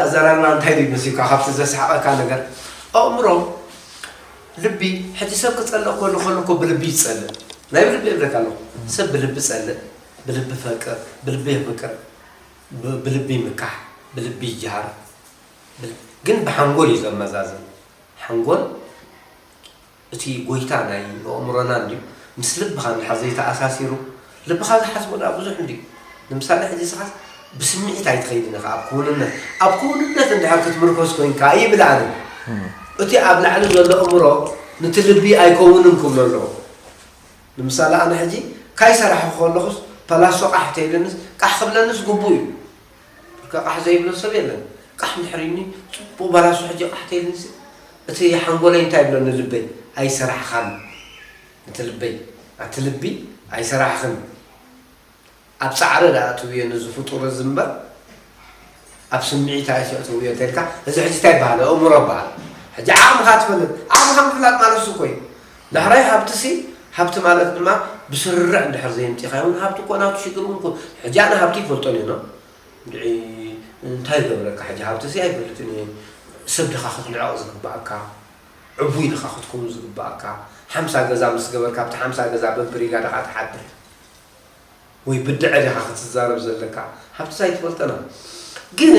ኣዘራርባ እንታይ ድዩ መሲልካ ካብቲ ዘስሓቐካ ነገር? ኣእምሮ፣ ልቢ፣ ሕጂ ሰብ ክጸልእ ከሎ ከሎ እኮ ብልቢ ይጸልእ። ናይ ብልቢ እብለካ ኣለኹ። ሰብ ብልቢ ጸልእ፣ ብልቢ ፈቅር፣ ብልቢ የፍቅር፣ ብ-፣ ብልቢ ይምካሕ፣ ብልቢ ይጀሃር። ብል-፣ ግን ብሓንጎል እዩ ዘመዛዝን። ሓንጎል እቲ ጎይታ ናይ ኣእምሮና እንድዩ። ምስ ልብኻ እንድሕር ዘይተኣሳሲሩ፣ ልብኻ ዝሓስቦ ደኣ ብዙሕ እንድዩ። ንምሳሌ ሕጂ ንስኻስ ብስምዒት ኣይትኸይድን ኢኻ ኣብ ክውንነት። ኣብ ክውንነት እንድሕር ክትምርኮስ ኮይንካ ይብል ኣነ። እቲ ኣብ ላዕሊ ዘሎ ኣእምሮ ነቲ ልቢ ኣይከውንን ክብሎ ኣለዎ። ንምሳሌ ኣነ ሕጂ ካይሰራሕኹ ከለኹስ ፓላሶ ቃሕ ተይልንስ ቃሕ ክብለንስ ግቡእ እዩ። ብርካ ቃሕ ዘይብሎ ሰብ የለን። ቃሕ እንድሕር ኢሉኒ ጽቡቕ ባላሶ ሕጂ ቃሕ ተይልንስ እቲ ሓንጎለይ እንታይ ይብለኒ ልበይ ኣይሰራሕኻን። እቲ ልበይ ኣቲ ልቢ ኣይሰራሕኽን። ኣብ ጻዕሪ ደኣ ኣትውዮ ነዚ ፍጡር እዚ እምበር ኣብ ስምዒት ኣይትእትውዮ እንተልካ፣ እዚ ሕጂ እንታይ ይበሃል? ኣእምሮ ይበሃል። ሕጂ ዓቕምኻ ትፈልጥ። ዓቕምኻ ምፍላጥ ማለት እሱ እኮ እዩ። ዳሕራይ ሃብትሲ፣ ሃብቲ ማለት ድማ ብስርርዕ እንድሕር ዘየምጺኻዮ እውን ሃብቲ እኮ ናቱ ሽግር እውን እኮ። ሕጂ ኣነ ሃብቲ ይፈልጦን እየ፣ ኖ? እንድዒ እንታይ ይገብረካ? ሕጂ ሃብትሲ ኣይፈልጥን እየ። ሰብ ድኻ ክትንዕቕ ዝግባኣካ፣ ዕቡይ ድኻ ክትከውን ዝግባኣካ፣ ሓምሳ ገዛ ምስ ገበርካ ኣብቲ ሓምሳ ገዛ በብሪጋ ድኻ ትሓድር። ወይ ብድዐ ዲኻ ክትዛረብ ዘለካ? ሃብትስ ኣይትፈልጠና። ግን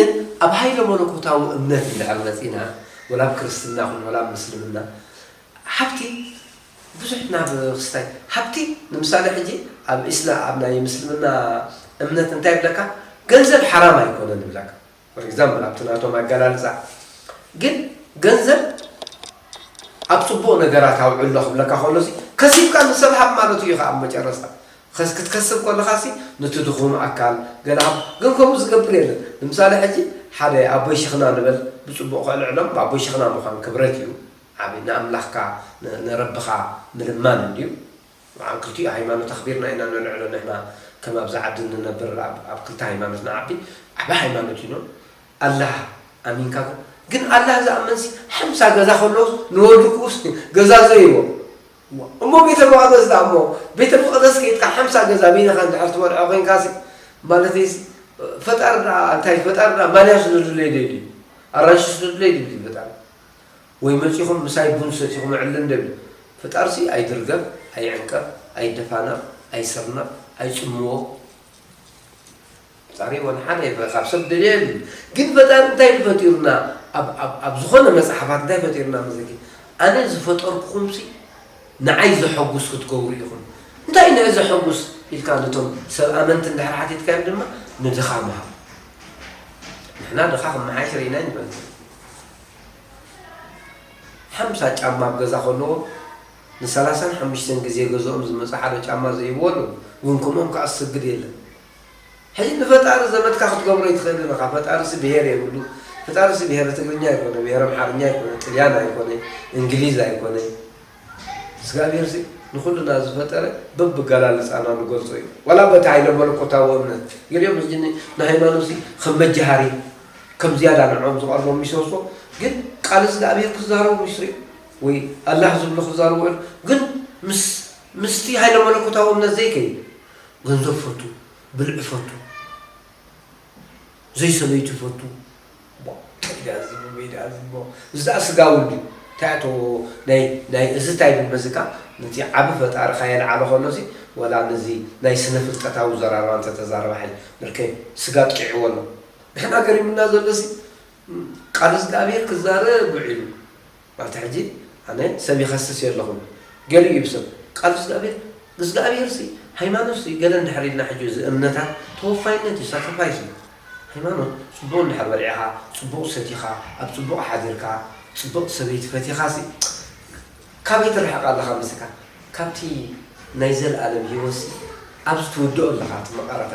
ኣብ ሃይለ መለኮታዊ እምነት እንድሕር መጺና፣ ወላ ኣብ ክርስትና ኹን ወላ ኣብ ምስልምና፣ ሃብቲ ብዙሕ ናብ ክስታይ፣ ሃብቲ ንምሳሌ ሕጂ ኣብ ኢስላ-፣ ኣብ ናይ ምስልምና እምነት እንታይ ይብለካ? ገንዘብ ሓራም ኣይኮነን ይብለካ። For example ኣብቲ ናቶም ኣገላልጻ። ግን ገንዘብ ኣብ ጽቡቕ ነገራት ኣውዕሎ ክብለካ ከሎሲ፣ ከሲብካ ንሰብ ሃብ ማለቱ እዩ ኸዓ ኣብ መጨረስታ። ከስ-፣ ክትከስብ ከለኻሲ ነቲ ድኹም ኣካል ገለ ሃብ፣ ግን ከምኡ ዝገብር የለን። ንምሳሌ ሕጂ ሓደ ኣቦይ ሽኽና ንበል፣ ብጽቡቕ ከልዕሎም፣ ኣቦይ ሽኽና ምዃን ክብረት እዩ። ዓቢ ንኣምላኽካ ን-፣ ንረብኻ ምልማን እንድዩ። መዓም ክልቲኡ ሃይማኖት ኣኽቢርና ኢና ነልዕሎ ንሕና ከም ኣብዚ ዓዲ እንነብር ኣብ፣ ኣብ ክልተ ሃይማኖት ንዓቢ ዓቢ ሃይማኖት እዩ ኖ ኣላህ ኣሚንካ ግን ኣላህ ዝኣመንሲ ሓምሳ ገዛ ከሎ ንወዱ ክውስ ገዛ ዘይዎ እሞ ቤተ መቕደስ ዳ እሞ ቤተ መቕደስ ከይድካ ሓምሳ ገዛ በይንኻ እንድሕር ትበልዖ ኮይንካሲ ማለተይሲ ፈጣሪ ዳ እንታይ ፈጣሪ ዳ ማልያ ስለ ዝድለይ ደልዩ ኣራንሺ ስለ ዝድለይ ድዩ ፈጣሪ ወይ መጺኹም ምሳይ ቡን ሰቲኹም ኣዕልል እንደብል። ፈጣርሲ ኣይድርገፍ፣ ኣይዕንቀፍ፣ ኣይደፋነቕ፣ ኣይስርነቕ፣ ኣይጽምዎ። ፈጣሪ ወላ ሓደ ይበ-፣ ካብ ሰብ ደልየ የብሉን። ግን ፈጣሪ እንታይ ኢሉ ፈጢሩና? ኣብ፣ ኣብ፣ ኣብ ዝኾነ መጽሓፋት እንታይ ፈጢሩና መዘኪ? ኣነ ዝፈጠርኩኹምሲ ንዓይ ዘሐጉስ ክትገብሩ ኢኹም። እንታይ ንዒ ዘሐጉስ ኢልካ ነቶም ሰብ ኣመንቲ እንድሕር ሓቲትካዮም ድማ ንድኻ ምሃብ። ንሕና ድኻ ክመሓየሽ ርኢና ኣይንፈልጥን። ሓምሳ ጫማ ኣብ ገዛ ከለዎ ንሰላሳን ሓሙሽተን ግዜ ገዝኦም ዝመጹ ሓደ ጫማ ዘይህብዎ ኣለዉ። ግን ከምኦም ከኣ ዝሰግድ የለን። ሕጂ ንፈጣሪ ዘመድካ ክትገብሮ ኣይትኽእልን ኢኻ። ፈጣሪሲ ብሄር የብሉ። ፈጣሪሲ ብሄረ ትግርኛ ኣይኮነ፣ ብሄረ ኣምሓርኛ ኣይኮነ፣ ጥልያን ኣይኮነ፣ እንግሊዝ ኣይኮነ። እግዚኣብሄርሲ ንኹልና ዝፈጠረ በብገላልጻና ንገልጾ እዩ። ዋላ በቲ ሃይለ መለኮታዊ እምነት ገሊኦም ሕጂ ን-፣ ንሃይማኖትሲ ከም መጃሃሪ ከም ዝያዳ ንዕኦም ዝቐርቦም ይሰምሶ ግን ቃል እግዚኣብሔር ክዛረቡ ይስርዩ ወይ ኣላህ ዝብሎ ክዛረቡ ይኽእሉ። ግን ምስ ምስቲ ሃይለ መለኮታዊ እምነት ዘይከይድ ገንዘብ ፈቱ ብልዒ ፈቱ ዘይሰበይቱ ፈቱ እንታይ ደኣ ዝብሎ ወይ ደኣ ዝብሎ እዚ ደኣ ስጋዊ እንድዩ እንታይ ኣቶ ናይ ናይ እዚ እንታይ ይብል በዚ ከ ነቲ ዓቢ ፈጣርኻ የልዓሎ ከሎሲ ወላ ነዚ ናይ ስነ ፍልጠታዊ ዘራርባ እንተተዛረባ ሕጂ ብርከይ ስጋ ጥቂዕዎ ኣሎ ንሕና ገሪሙና ዘሎሲ ቃል እግዚኣብሔር ክዛረብ ውዒሉ ማለት ሕጂ ኣነ ሰብ ይኸስስ የለኹን ገሊኡ እዩ ሰብ ቃል እግዚኣብሔር እግዚኣብሔር ሲ ሃይማኖት ሲ ገለ እንድሕር ኢልና ሕጂ እዚ እምነታት ተወፋይነት እዩ ሳክሪፋይስ እዩ ሃይማኖት ፅቡቕ እንድሕር በሊዕኻ ፅቡቕ ሰቲኻ ኣብ ፅቡቕ ሓዲርካ ፅብቕቲ ሰበይቲ ፈቲኻ ሲ ካበይ ትርሕቕ ኣለኻ ምስካ ካብቲ ናይ ዘለኣለም ህይወትሲ ኣብዚ ትውድኦ ኣለኻ እቲ መቐረታ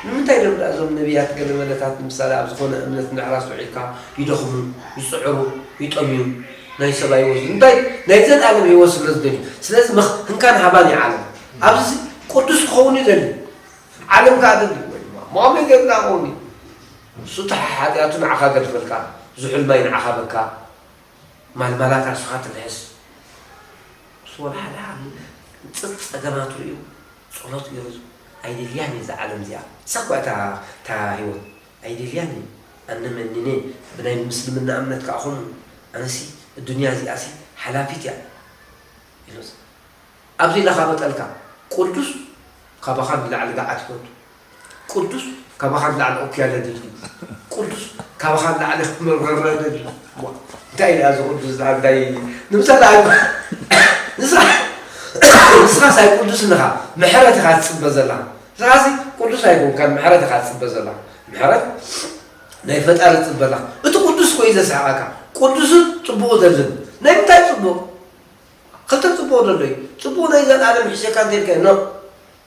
ንምንታይ ዶም ደኣ እዞም ነቢያት ገለ መለታት ንምሳሌ ኣብ ዝኾነ እምነት እንድሕር ኣስተውዒልካ ይደኽሙ፣ ይጽዕሩ፣ ይጠምዩ፣ ናይ ሰብ ኣይወስዱ እንታይ ናይ ዘለኣለም ህይወት ስለ ዝደልዩ ስለዚ መኽ ህንካን ሃባን እዩ ዓለም ኣብዚ ቅዱስ ክኸውን እዩ ዘድሊ ዓለም ከኣ ደሊ ወይ ድማ ሞኣመይ ገርና ክኸውን እዩ እሱ እቲ ሓጢኣቱ ንዓኻ ገድፈልካ ዝሑል ማይ ንዓኻ በካ ማልማላት ርእስኻ ትልሕስ። እሱ ወላ ሓደ ሓንቲ ጽጽ ጸገማቱ ርእዩ ጸሎት ገይሩ ኣይደልያን እዩ እዛ ዓለም እዚኣ። እሳ እኳ እታ እታ ህይወት ኣይደልያን እዩ። ኣነ መኒነ ብናይ ምስልምና እምነት ከኣ ኹም ኣነሲ እዱንያ እዚኣሲ ሓላፊት እያ ኢሉስ ኣብዚ ለኻበጠልካ ቅዱስ ካባኻ ንላዕሊ ገዓት ይፈቱ። ቅዱስ ካባኻ ንላዕሊ ኦክያለ ደሊ። ቅዱስ ካባኻ ንላዕሊ መብረረ ደሊ። እንታይ ኢላ እዚ ቅዱስ እንታይ ንምሳሌ ንስኻ ንስኻ ሳይ ቅዱስ ንኻ ምሕረት ኢኻ ትጽበ ዘለኻ። ንስኻሲ ቅዱስ ኣይኮንካን ምሕረት ኢኻ ትጽበ ዘለኻ። ምሕረት ናይ ፈጣሪ ትጽበ ኣለኻ። እቲ ቅዱስ ኮዩ ዘስሕቐካ። ቅዱስን ጽቡቕ ዘልን ናይ ምንታይ ጽቡቕ? ክልተ ጽቡቕ ዘሎ እዩ። ጽቡቕ ናይ ዘልኣለም ሕሸካ እንተልካ ኖ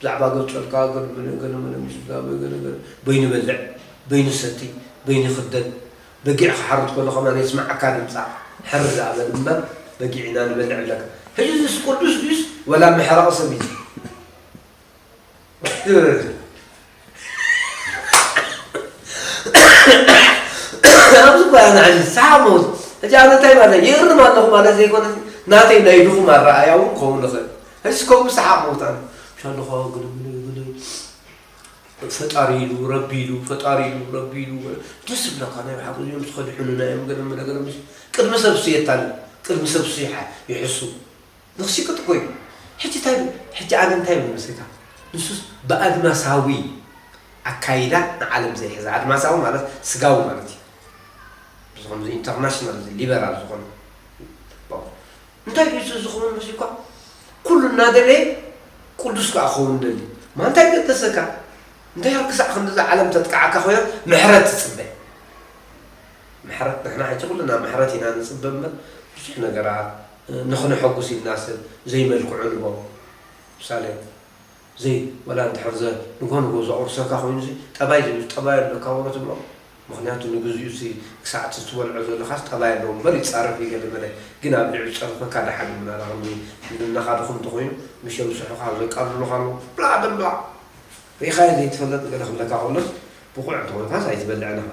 ብዛዕባ ገጸልካ ገለመለ ገለመለ ምስ ጋበ ገለገለ በይኑ በልዕ በይኑ ሰቲ በይኑ ክደን በጊዕ ክሓርድ ከሎ ከማን የስምዓካ ድምጻ ሕር ዝኣበል እምበር በጊዕ ኢና ንበልዕ ኣለካ። ሕጂ ዝስ ቅዱስ ድዩስ ወላ መሕረቕ ሰብ እዩ? ኣብዚ እኮ ኣነ ሕጂ ሰሓቕ መውት። ሕጂ ኣነ እንታይ ማለት ይእርም ኣለኹ ማለት ዘይኮነ ናተይ ናይ ድኹም ኣረኣእያ እውን ክኸውን ይኽእል። ሕጂ ከምኡ ሰሓቕ መውት ኣነ ሻለኻ ግድም ፈጣሪ ኢሉ ረቢ ኢሉ ፈጣሪ ኢሉ ረቢ ኢሉ ደስ ዝብለካ ናይ ብሓቂ እዚኦም ዝኸድሑንና እዮም። ገለ መለ ገለ ምስ ቅድሚ ሰብ ሱ የታልል ቅድሚ ሰብ ሱ ይሓ- ይሕሱ ንኽሲቅጥ እኮ እዩ። ሕጂ እንታይ ሕጂ ኣነ እንታይ ብል መስልካ ንሱስ ብኣድማሳዊ ኣካይዳ ንዓለም ዘይሕዛ ኣድማሳዊ ማለት ስጋዊ ማለት እዩ። እዚ ከምዚ ኢንተርናሽናል እዚ ሊበራል ዝኾነ እንታይ ድዩ ዝኸውን መስልካ ኩሉ እናደለየ ቅዱስ ከዓ ክኸውን ደሊ ማ እንታይ ገደሰካ እንታይ ክሳዕ ክንድዛ ዓለም ተጥቃዓካ ኮይና ምሕረት ትፅበ ምሕረት ንሕና ሕጂ ኩልና ምሕረት ኢና ንፅበ እምበር ብዙሕ ነገራት ንኽንሐጉስ ኢልና ሰብ ዘይመልክዑ ንቦ ምሳሌ ዘይ ወላ እንድሕር ዘ ንጎ ንጎ ዘቑርሰካ ኮይኑ ዚ ጠባይ ዝብል ጠባይ ኣለካ ወረ ትብሎ ምኽንያቱ ንግዚኡ ሲ ክሳዕ እቲ ትበልዖ ዘለኻስ ጠባይ ኣለዎ እምበር ይፃረፍ እዩ ገለ መለ ግን ኣብ ልዕሊ ፀርፈካ ደሓን ምናላ ከም ሕልናኻ ድኹም እንተኮይኑ ምሸም ስሑኻ ዘቃልሉኻ ኣለዉ ብላ ደምብላ ሪኢኻዮ ዘይትፈልጥ ገለ ክብለካ ከሎስ ብቑዕ እንተኾንካስ ኣይትበልዕን ኢኻ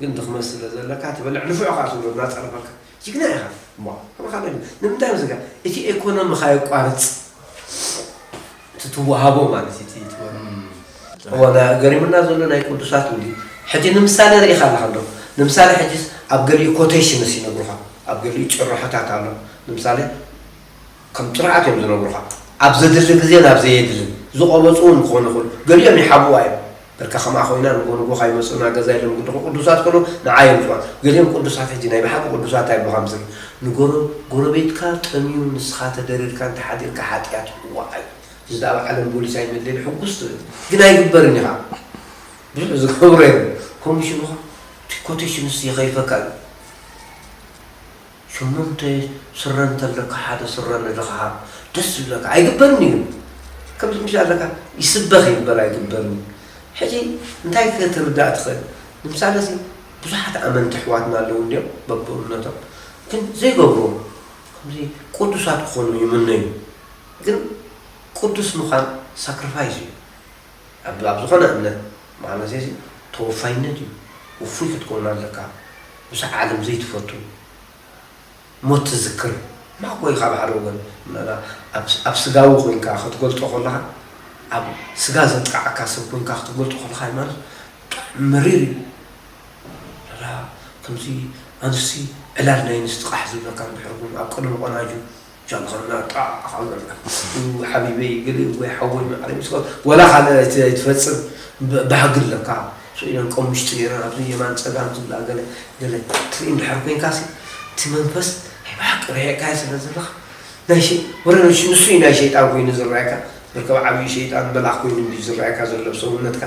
ግን ድኽመት ስለ ዘለካ ትበልዕ ንፉዕ ኸዓ ትብሎ እናፀረፈካ ጅግና ኢኻ እሞ ከማኻ ደሊ ንምንታይ ምስልካ እቲ ኤኮኖሚኻ የቋርፅ እቲ ትወሃቦ ማለት እዩ እቲ ትወሃቦ እዋና ገሪሙና ዘሎ ናይ ቅዱሳት ውዲ ሕጂ ንምሳሌ ርኢኻ ኣለኻ ዶ ንምሳሌ ሕጂስ ኣብ ገሊኡ ኮቴሽንስ ይነግሩኻ ኣብ ገሊኡ ጭርሖታት ኣሎ ንምሳሌ ከም ጭርዓት እዮም ዝነግሩኻ ኣብ ዘድሊ ግዜ ናብ ዘየድልን ዝቆበፁ እውን ክኾኑ ይኽእሉ ገሊኦም ይሓብዋ እዮም በርካ ከምኣ ኮይና ንጎ ንጎ ካይመፁና ገዛ ኢሎም ግድኹ ቅዱሳት ከሎ ንዓ እዮም ዝዋ ገሊኦም ቅዱሳት ሕጂ ናይ ብሓቂ ቅዱሳት ኣይብሉኻ ምስል ንጎሮ ጎረቤትካ ጠምዩ ንስኻ ተደሪርካ እንተሓዲርካ ሓጢኣት እዋዓይ እዚ ዳኣ ዓለም ቦሊስ ኣይመድልን ሕጉስ ትብል ግን ኣይግበርን ኢኻ ብዙሕ ዝገብሮ የለን ከምኡ ሽሉኻ ኮቴሽንስ ይኸይፈካ እዩ ሸሞንተ ስረ እንተለካ ሓደ ስረ ንድኻ ደስ ዝብለካ ኣይግበርን እዩ ከምዚ ምሽ ኣለካ ይስበኽ ይግበር ኣይግበርን እዩ ሕጂ እንታይ ክትርዳእ ትኽእል ንምሳሌ ሲ ብዙሓት ኣመንቲ ኣሕዋትና ኣለዉ እንዲዮም በብእምነቶም ግን ዘይገብርዎ ከምዚ ቅዱሳት ክኾኑ ይምነዩ ግን ቅዱስ ምዃን ሳክሪፋይስ እዩ ኣብ ኣብ ዝኾነ እምነት ማለት እዚ ተወፋይነት እዩ ውፉይ ክትከውን ኣለካ ምስ ዓለም ዘይትፈቱ ሞት ትዝክር ማኮ ኢኻ ብሓደ ወገን ኣብ ስጋዊ ኮይንካ ክትገልጦ ከለኻ ኣብ ስጋ ዘጥቃዓካ ሰብ ኮይንካ ክትገልጦ ከለኻ ማለት ብጣዕሚ መሪር እዩ ከምዚ ኣንስቲ ዕላል ናይ ኣንስቲ ቃሕ ዝብለካ እንድሕር ኮይኑ ኣብ ቅድሚ ቆናጁ ጃምኸና ጣዕ ሓቢበይ ገለ ወይ ሓወይ ማዕረ ምስ ወላ ካልእ ኣይትፈጽም ባህጊ ኣለካ ስኢለን ቀሙሽቲ ገይረን ኣብዚ የማን ጸጋም ዝብላ ገለ ገለ ትርኢ እንድሕር ኮይንካ ሲ እቲ መንፈስ ናይ ብሓቂ ርሒቕካዮ ስለ ዘለኻ ናይ ወረ ንሱ እዩ ናይ ሸይጣን ኮይኑ ዝረኣየካ መርከብ ዓብዪ ሸይጣን መልኣኽ ኮይኑ እንዲ ዝረኣየካ ዘሎ ሰውነትካ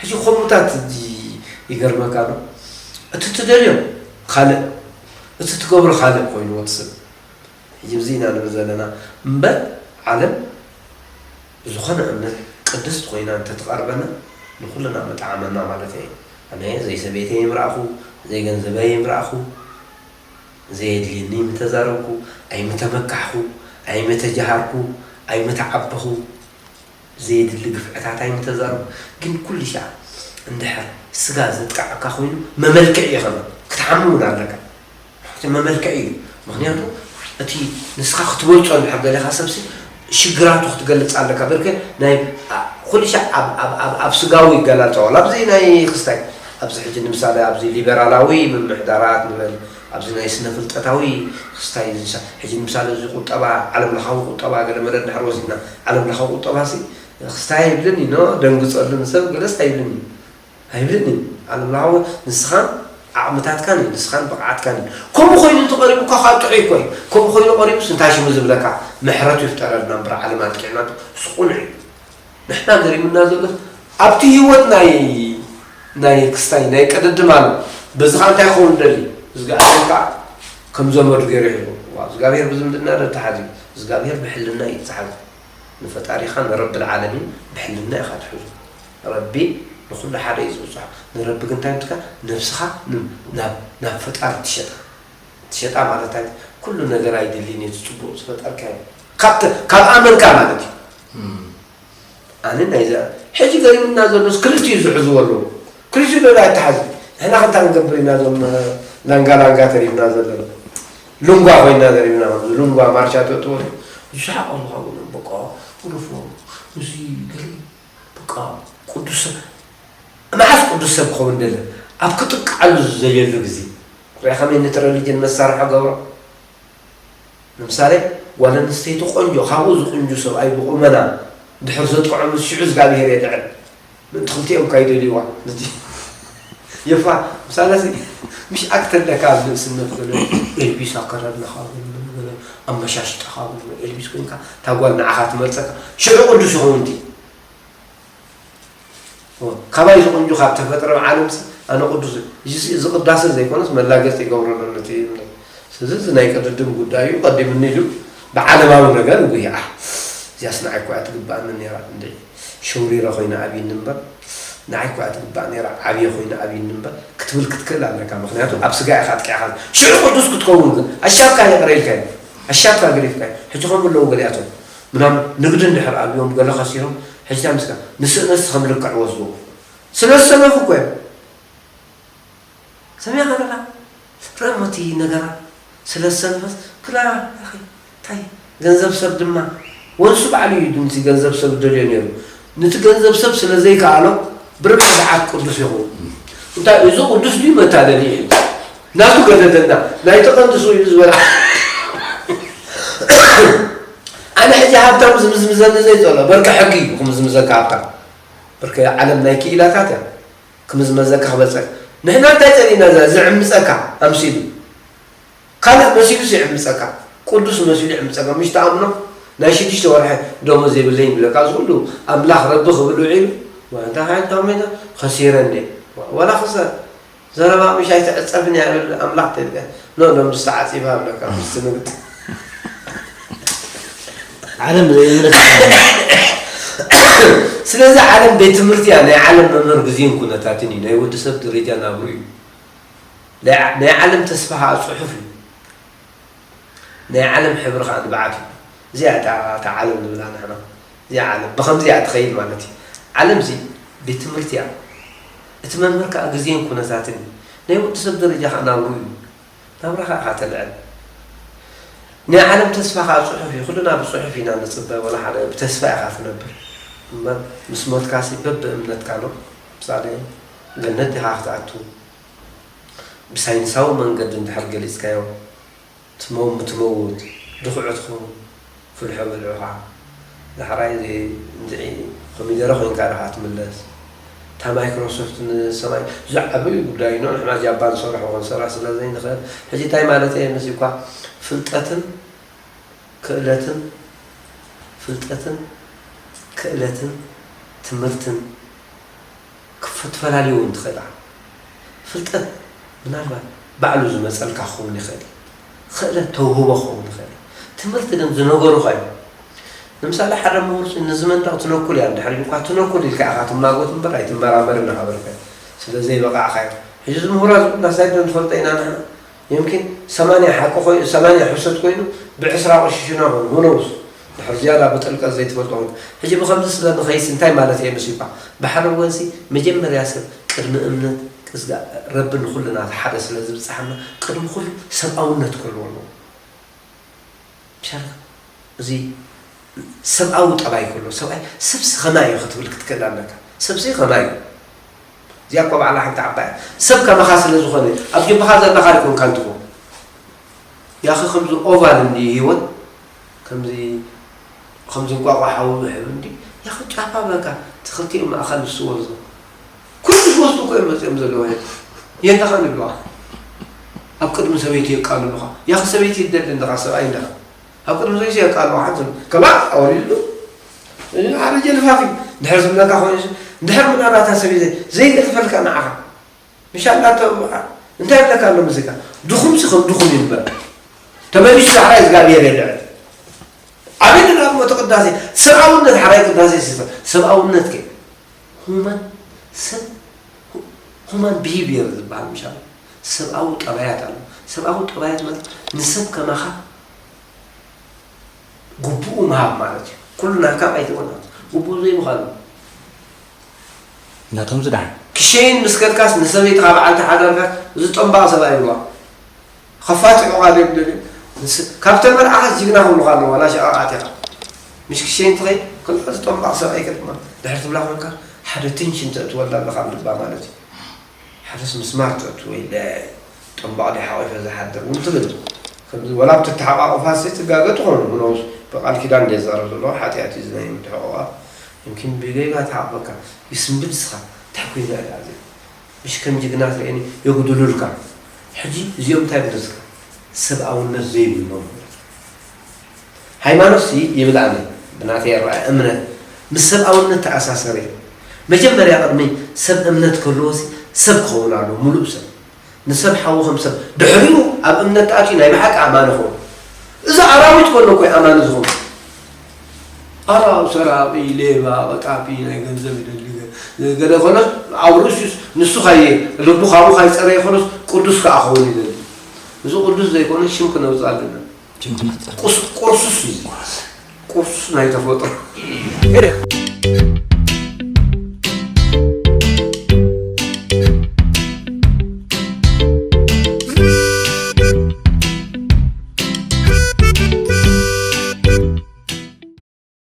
ሕጂ ከምኡታት ይገርመካ ዶ እቲ ትደልዮ ካልእ እቲ ትገብሮ ካልእ ኮይኑ ወዲ ሰብ ሕጂ ብዚ ኢና ንብል ዘለና እምበር ዓለም ብዝኾነ እምነት ቅድስቲ ኮይና እንተትቐርበና ንኩልና ምጥዓመና ማለት እየ ኣነ ዘይሰበይተይ ይምረኣኹ ዘይገንዘበይ ይምረኣኹ ዘየድልየኒ ምተዛረብኩ ኣይምተመካሕኹ ኣይምተጀሃርኩ ኣይምተዓበኹ ዘየድሊ ግፍዕታት ኣይምተዛረቡ ግን ኩሉ ሻዕ እንድሕር ስጋ ዘጥቃዓካ ኮይኑ መመልክዕ እዩ ከመ ክትሓሚ እውን ኣለካ እቲ መመልክዕ እዩ ምክንያቱ እቲ ንስኻ ክትበልፆ እንድሕር ደሊኻ ሰብሲ ሽግራቱ ክትገልፅ ኣለካ በርከ ናይ ኩሉ ሻዕ ኣብ ስጋዊ ይገላልፀ ዋላ ኣብዚ ናይ ክስታይ ኣብዚ ሕጂ ንምሳሌ ኣብዚ ሊበራላዊ ምምሕዳራት ንበል፣ ኣብዚ ናይ ስነ ፍልጠታዊ ክስታይ ዝሳ-፣ ሕጂ ንምሳሌ እዚ ቁጠባ፣ ዓለም ለኻዊ ቁጠባ ገለ መለ እንድሕር ወሲድና፣ ዓለም ለኻዊ ቁጠባ ሲ ክስታይ ኣይብልን እዩ፣ ኖ፣ ደንግጸሉ ንሰብ ገለስ ኣይብልን እዩ። ኣይብልን እዩ። ዓለም ለኻዊ ንስኻን ዓቕምታትካን እዩ፣ ንስኻን ብቕዓትካን እዩ። ከምኡ ኮይኑ እንተቐሪቡ እኳ ካብ ጥዑይ እኮ እዩ። ከምኡ ኮይኑ ቀሪቡስ እንታይ ሽሙ ዝብለካ? ምሕረቱ ይፍጠረልና እምበር ዓለም ኣጥቂዕና እሱ ቅኑዕ እዩ። ንሕና ገሪሙና ዘሎ ኣብቲ ህይወት ናይ፣ ናይ ክስታይ፣ ናይ ቅድድም ኣሎ። በዚ ኸዓ እንታይ ክኸውን ደሊ? እግዚኣብሔር ከዓ ከም ዘመዱ ገይሩ ይሕዞ። ዋ፣ እግዚኣብሔር ብዝምድና ዶ ተሓዝዩ? እግዚኣብሔር ብሕልና እዩ ዝተሓዘ። ንፈጣሪኻ ንረብል ዓለሚን ብሕልና ኢኻ ትሕዞ። ረቢ ንኹሉ ሓደ እዩ ዝበፅሖ። ንረቢ ግን እንታይ ምትካ? ነብስኻ ን-፣ ናብ፣ ናብ ፈጣሪ ትሸጣ። ትሸጣ ማለት እንታይ? ኩሉ ነገር ኣይድልይን እዩ፣ እቲ ፅቡቕ ዝፈጠርካዮ። ካብ ተ-፣ ካብ ኣመንካ ማለት እዩ። ኣነ ናይዛ ሕጂ ገሪሙና ዘሎስ ክልቲኡ ዝሕዝዎ ኣለዉ። ክልቲኡ ዶ ኣይተሓዙ? ንሕና ክንታ ክንገብር ኢና እዞም ላንጋ ላንጋ ተሪፍና ዘለና። ሉንጓ ኮይና ተሪፍና፣ ከምዚ ሉንጓ ማርሻ ተእትወሉ። ዝሰሓቕ ኣለኹ፣ በቃ፣ ግደፎ፣ እዚ ገለ፣ በቃ፣ ቅዱስ ሰብ፣ መዓስ ቅዱስ ሰብ ክኸውን ደለ? ኣብ ክጥቅዓሉ ዘየሉ ግዜ። ሪኣ ከመይ ነቲ ረሊጅን መሳርሒ ገብሮ? ንምሳሌ፣ ጓል ኣንስተይቲ ቆንጆ፣ ካብኡ ዝቕንጁ ሰብኣይ ብቑመና ድሕር ዘጥቅዖ ምስ ሽዑ እግዚኣብሄር የድዕል። ምእንቲ ክልቲኦም ካይደልይዋ። ነቲ የፋ፣ ምሳሌ እዚ፣ ምሽ ኣክተር ለካ ኣብ ንእስነት ገለ ኤልቢስ ኣከዳድናኻ ገለ፣ ገለ ኣመሻሽጣኻ ገለ ኤልቢስ ኮይንካ፣ እታ ጓል ንዓኻ ትመርጸካ። ሽዑ ቅዱስ ይኸውን እቲ። ኦ፣ ካባይ ዝቕንጁ ካብ ተፈጥረ ዓለምሲ ኣነ ቅዱስ እዩ። እዚ፣ እዚ ቅዳሴ ዘይኮነስ መላገጺ ይገብሮ ኣሎ ነቲ እምነት። ስለዚ እዚ ናይ ቅድድም ጉዳይ እዩ። ቀዲምኒ ኢሉ ብዓለማዊ ነገር ይጉሂዓ። እዚኣስ ንዓይ እኮ እያ ትግባኣኒ ነይራ። እንድዒ ሸውሪረ ኮይነ ኣብይኒ እምበር፣ ንዓይ እኮ እያ ትግባእ ነይራ፣ ዓብየ ኮይነ ኣብይኒ እምበር ክትብል ክትክእል ኣለካ። ምኽንያቱ ኣብ ስጋ ኢኻ ኣጥቂዕካ። ሽዑ ቅዱስ ክትከውን ግን ኣሻብካ ይቕረ ኢልካዮ፣ ኣሻብካ ገዲፍካዮ። ሕጂ ከምኡ ኣለዉ ገሊኣቶም። ምናምን ንግዲ እንድሕር ኣብዮም ገለ ከሲሮም፣ ሕጂ እንታይ ምስካ ንስእነት ከም ልክዕ ወስድዎ። ስለ ዝሰነፉ እኮ እዮም። ሰሚዕካ ዲኻ? ርእ እቲ ነገራት ስለ ዝሰነፈስ ክላ፣ ኣኺ፣ እንታይ ገንዘብ ሰብ ድማ ወንሱ ባዕሉ እዩ ነቲ ገንዘብ ሰብ ዝደልዮ ነይሩ። ነቲ ገንዘብ ሰብ ስለ ዘይከኣሎ ብርብዕ ሰዓት ቅዱስ ይኸውን። እንታይ እዚ ቅዱስ ድዩ መታለሊ እዩ? ናቱ ገደደና። ናይቲ ቀንዲ ስኡ እዩ ዝበላ። ኣነ ሕጂ ሃብታም ዝምዝምዘኒ ዘይጸሎ፣ በርካ ሕጊ እዩ ክምዝምዘካ ሃብታም። በርካ ዓለም ናይ ክኢላታት እያ ክምዝመዘካ ክበልጸካ። ንሕና እንታይ ጸሊእና? ዘ-፣ ዝዕምጸካ ኣምሲሉ። ካልእ መሲሉስ ይዕምጸካ። ቅዱስ መሲሉ ይዕምጸካ። ምሽ ትኣምኖ? ናይ ሽዱሽተ ወርሒ ደሞዝ የብለይን ይብለካ። እዚ ኩሉ ኣምላኽ ረቢ ክብል ውዒሉ፣ ዋ፣ እንታይ ዓይነት ዳሜዳ? ከሲረ እንዴ? ዋ-፣ ዋላ ክሰር። ዘረባ ምሽ ኣይትዕጸፍን እያ፣ ይብል ኣምላኽ ተልቀ። ኖ፣ ኖ፣ ምስ ተዓጺፋ ይብለካ፣ ምስ ትንግጥ። ዓለም ዘይእምነት። ስለዚ ዓለም ቤት ትምህርቲ እያ፣ ናይ ዓለም መምህር ግዜን ኩነታትን እዩ፣ ናይ ወዲ ሰብ ደረጃ ናብሩ እዩ። ናይ ዓ-፣ ናይ ዓለም ተስፋ ኸዓ ጽሑፍ እዩ። ናይ ዓለም ሕብሪ ኸዓ ንብዓት እዩ። እዚኣ እታ፣ እታ ዓለም ንብላ ንሕና። እዚኣ ዓለም ብኸምዚ እያ ትኸይድ ማለት እዩ። ዓለም እዚ ቤት ትምህርቲ እያ። እቲ መምህር ከኣ ግዜን ኩነታትን እዩ። ናይ ወዲ ሰብ ደረጃ ከኣ ናብርኡ እዩ። ናብራኻ ኢኻ ተልዕል። ናይ ዓለም ተስፋ ከኣ ጽሑፍ እዩ። ኩልና ብጽሑፍ ኢና ንጽበ፣ ወላ ሓደ ብተስፋ ኢኻ ትነብር። እምበር ምስ ሞትካሲ በብእምነትካ ነው። ምሳሌ ገነት ዲኻ ክትኣቱ? ብሳይንሳዊ መንገዲ እንድሕር ገሊጽካዮ፣ ትመው-፣ ትመውት፣ ድኹዒ ትኸውን፣ ፍልሖ በልዑኻ። ዳሕራይ እዚ እንድዒ ኮሚደረ ኮይንካ ዲኻ ትምለስ? እታ ማይክሮሶፍት ንሰማይ ዝዓበዩ ጉዳይ ነው። ንሕና ጃባ ንሰርሖ ክንሰርሕ ስለ ዘይንኽእል። ሕጂ እንታይ ማለት እየ? ምስ እኳ ፍልጠትን ክእለትን፣ ፍልጠትን ክእለትን ትምህርትን ክትፈላልዮ እውን ትኽእል ኢኻ። ፍልጠት ምናልባት ባዕሉ ዝመፀልካ ክኸውን ይኽእል እዩ። ክእለት ተውህቦ ክኸውን ይኽእል እዩ። ትምህርቲ ግን ዝነገሩኻ እዩ። ንምሳሌ ሓደ ምሁር ንዚ መንደቕ ትነኩል እያ እንድሕር ኢሉካ፣ ትነኩል ኢልካ ኢኻ ትማጎት እምበር ኣይትመራመርን ኢኻ በልካ። ስለ ዘይበቃዕካ እዩ። ሕጂ እዚ ምሁራት ዝብልና ሳይድ ንፈልጦ ኢና ንሕና። የምኪን ሰማንያ ሓቂ ኮይኑ፣ ሰማንያ ሕሰት ኮይኑ፣ ብዕስራ ቆሽሽና ኾኑ፣ who knows? ድሕር ዝያዳ ብጥልቀት ዘይትፈልጦ ኮይኑ። ሕጂ ብኸምዚ ስለ ንኸይስ እንታይ ማለት እየ መሲልካ? ብሓደ ወገንሲ መጀመርያ ሰብ ቅድሚ እምነት ቅዝጋ ረቢ ንኹልና ሓደ ስለ ዝብጽሓና፣ ቅድሚ ኩሉ ሰብኣውነት ክህልዎ ኣለዎ። ምሻልካ? እዚ ሰብኣዊ ጠባይ ክህልዎ፣ ሰብኣይ፣ ሰብሲ ኸማይ እዩ ክትብል ክትክእል ኣለካ። ሰብሲ ኸማይ እዩ። እዚኣ እኮ ባዕላ ሓንቲ ዓባይ እያ። ሰብ ከማኻ ስለ ዝኾነ ኣብ ጀብሃ ዘለኻ ኣይኮንካን ትኾን። ያኺ ከምዚ ኦቫል እንዲ ህይወት፣ ከምዚ ከምዚ እንቋቋ ሓዊ ዝሕብ እንዲ፣ ያኺ ጫፋ በቃ እቲ ክልቲኡ ማእኸል ንሱ ወርዞ። ኩሉ ዝወስዱ እኮ እዮም መጺኦም ዘለዉ። የለኻን ይብሉኻ። ኣብ ቅድሚ ሰበይቲ የቃልሉኻ። ያኺ ሰበይቲ ይደሊ እንድኻ፣ ሰብኣይ እንድኻ። ኣብ ቅድሚ ሰበይቲ የቃልሉኻ። ሓንቲ ከማዕ ኣወሪድሉ። እዚ ሓደ ጀልፋፍ እዩ። እንድሕር ዝብለካ ኮይኑ፣ እንድሕር ምናልባት እታ ሰበይቲ ዘይገድፈልካ ንዓኻ። ምሻ እናተ-፣ እንታይ ይብለካ ኣሎ ሙዚቃ? ድኹም ሲ ከም ድኹም ይንበር። ተመሊሱ ዳሕራይ እግዚኣብሔር የድዕል። ኣበይ ኢና እሞ እቲ ቅዳሴ? ሰብኣውነት ሓራይ ቅዳሴ ሲፈ-፣ ሰብኣውነት ከ? ሁማን ሰብ፣ ሁ-፣ ሁማን ቢሄቪየር ዝበሃል ምሻ ኣሎ። ሰብኣዊ ጠባያት ኣሎ። ሰብኣዊ ጠባያት ማለት ንሰብ ከማኻ ግቡኡ ምሃብ ማለት እዩ። ኩሉ ናትካ ኣይትበል ማለት እዩ። ግቡኡ ዘይምዃኑ። ናቶም ዝደሓን። ክሸይን ምስ ከድካስ ንሰበይትኻ በዓልቲ ሓዳርካ እዚ ጠምባቕ ሰብኣይ ይብልዋ። ከፋትሑኻ ዘይብደልዩ። ንስ-፣ ካብ ተመርዓኻስ ጅግና ክብሉኻ ኣለዉ፣ ዋላ ሸቓቕ ኣቲኻ። ምሽ ክሸይን ትኸይድ፣ ከሎ እዚ ጠምባቕ ሰብኣይ ከድማ። ድሕሪ ትብላ ኮንካ፣ ሓደ ትንሽን ተእትወላ ኣለኻ ኣብ ልባ ማለት እዩ። ሓደስ ምስማር ተእቱ ወይ ለ-፣ ጠምባቕ ድዩ ሓቒፈ ዝሓድር እውን ትብል። ከምዚ ወላ ኣብ ትተሓቋቑፋ ሲ ትጋገ ትኾኑ፣ ምነውስ ብቃል ኪዳን እንደ ዝዛረብ ዘለኹ ሓጢኣት እዩ እዚ ናይ ምትሕቑቓፍ። ይምኪን ብጌጋ ትሓቕፈካ፣ ይስንብድ ንስኻ፣ እንታይ ኮይና እያ እዚኣ? ምሽ ከም ጅግና ትርእየኒ የጉድሉልካ። ሕጂ እዚኦም እንታይ ብለስካ? ሰብኣውነት ዘይብሎም። ሃይማኖትሲ ይብል ኣነ፣ ብናተይ ኣረኣእያ እምነት ምስ ሰብኣውነት ተኣሳሰረ። መጀመርያ ቅድሚ ሰብ እምነት ክህልዎሲ ሰብ ክኸውን ኣለዎ፣ ምሉእ ሰብ። ንሰብ ሓዉ ከም ሰብ። ድሕሪኡ ኣብ እምነት ተኣትዩ ናይ ብሓቂ ኣማኒ ክኸውን። እዚ ኣራዊት ከሎ እኮ እዩ ኣማኒ ዝኸውን። ኣራው ሰራቂ፣ ሌባ፣ ቀጣፊ፣ ናይ ገንዘብ ይደሊ ገ-፣ ገለ ኮነስ ኣብ ርእሱስ ንሱ ካየ ልቡ ካብኡ ካይጸረየ ኮነስ ቅዱስ ከኣ ክኸውን ይደሊ። እዚ ቅዱስ ዘይኮነ ሽም ክነውጽእ ኣለና። ቁስ-፣ ቁርሱስ እዩ። ቁርሱስ ናይ ተፈጥሮ።